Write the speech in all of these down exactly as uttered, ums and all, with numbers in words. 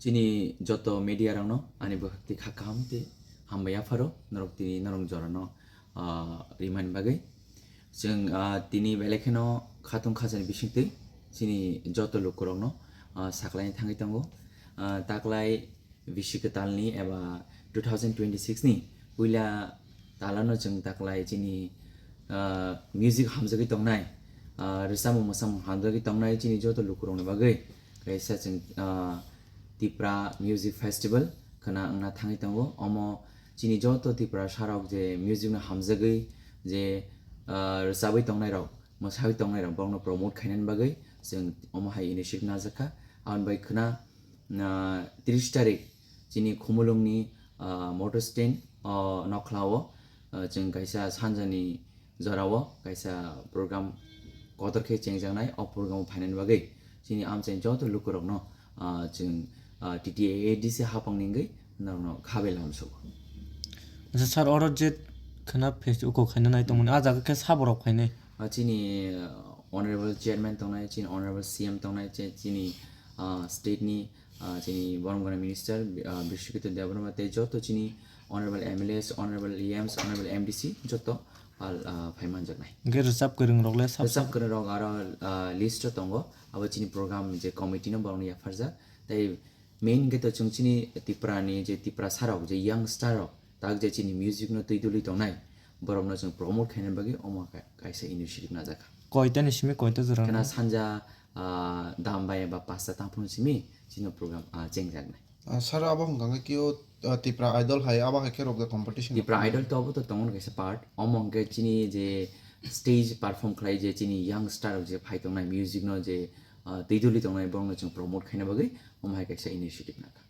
Chini joto media rokno ani bwkhak twi kha kaham tei hambai yapharo norok tini norok jorano, ah, rimani bagwi. Chwng, ah, tini belai kheno khatung khajani bisingtwi chini joto lukurokno, ah, saklaini thangwi tongo. Ah, taklai bisi kwtalni eba two thousand twenty-six ni puila talano chwng taklai chini, ah, music hamjagwi tongnai, ah, rwchapmung mwsamung hamjagwi tongnai chini joto lukurokni bagwi kaisa chwng, ah, Tipra Music Festival khwna wngna thangwi tongo. Omo chini joto Tiprasarok je music no hamjagwi je, ah, rwchabwi tongnairok, mwsawi tongnairok borokno promote khainani bagwi chwng omo hai initiative najakha. Aboni bai khwna, ah, tris tarik chini Khumulwngni, ah, motor stand o nokhlao, ah, chwng kaisa sanjani jorao kaisa program kotor khe chengjaknai. O program o phainani bagwi chini amchaini joto lukurokno, ah, chwng, ah, T T A A D C hapangni wngwi norokno khabai lamsogo. Acha sir, oro je khwna festival uko khaina nai tongmani, ah jaga khe saborok phainai? Ah, chini, ah, honorable chairman tongnai, chini honorable C M tongnai, che-, chini, ah, state ni, ah, chini borom gwnang minister, ah, Bishwakito Debbarma tei joto chini honorable M L As, honorable E Ms, honorable M D C joto pal, ah, phai manjaknai. Hwnkhe rwchap kwrwng rok le sab Rwchap kwrwng rok aro, ah, list o tongo, abo chini program je committee no borokno yapharjak. Tei main hwnkhe to chwng chini Tripura ni je Tiprasa rok je young star rok tak je chini music no twi duli tongnai borokno chwng promote khaina bagwi omo ka-, kaisa initiative najakha. Koita ni simi koita jora Khena no? Sanja, ah, dam bai ba pasta tangphung simi chini program, ah, chengjaknai. Ah, sir, abo hwnkha khe kio, ah, Tipra Idol hai abo hai khe rok da competition Tipra rok? Idol to abo to tongo kaisa part. Omo hwnkhe chini je stage perform khlai je chini young star rok je phai tongnai music no je, ah, twi duli tongnai borokno chwng promote khaina bagwi omo hai kaisa initiative nakha.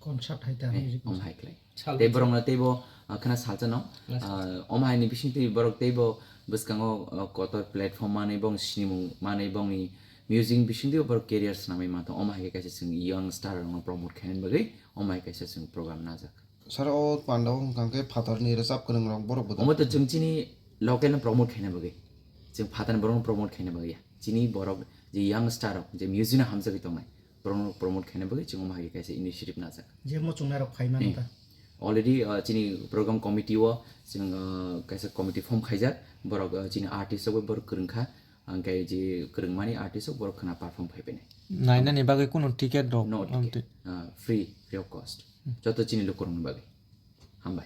Concert hai ta Eh, music omo hai khlai. Sal Tei bwsa. Borokno teibo, ah, khna salsa no, Last. Ah, omo hai ni bising twi borok teibo bwskango, ah, kotor platform manwi bong sinimung manwi bongni music bising twi borok career swnamwi mantong. Omo hai khe kaisa chwng young star rokno promote khaina bagwi omo hai kaisa chwng program najak. Sir, o panda o hwnkha khe phatar ni rwchap kwrwng rok borok bo Omo to tongo. Chwng chini local no promote khaina bagwi. Chwng phatar ni borok no promote khaina bagwi ya. Chini borok je young star rok je music no hamjagwi tongnai. Borok no promote khaina bagwi chwng omo hai khe kaisa initiative najak. Je muchungnai rok phai mano Hmm. ta. Already, uh, chini program committee o chwng, uh, kaisa committee form khaijak. Borok, uh, chini artist rok bo borok kwrwng kha. Hwnkhe je kwrwngmani artist rok borok khna perform khai phainai. Nainani bagwi kunu ticket rok No ticket. Amtwi. Ah, free, free of cost. Hmm. Joto chini lukurokni bagwi. Hambai.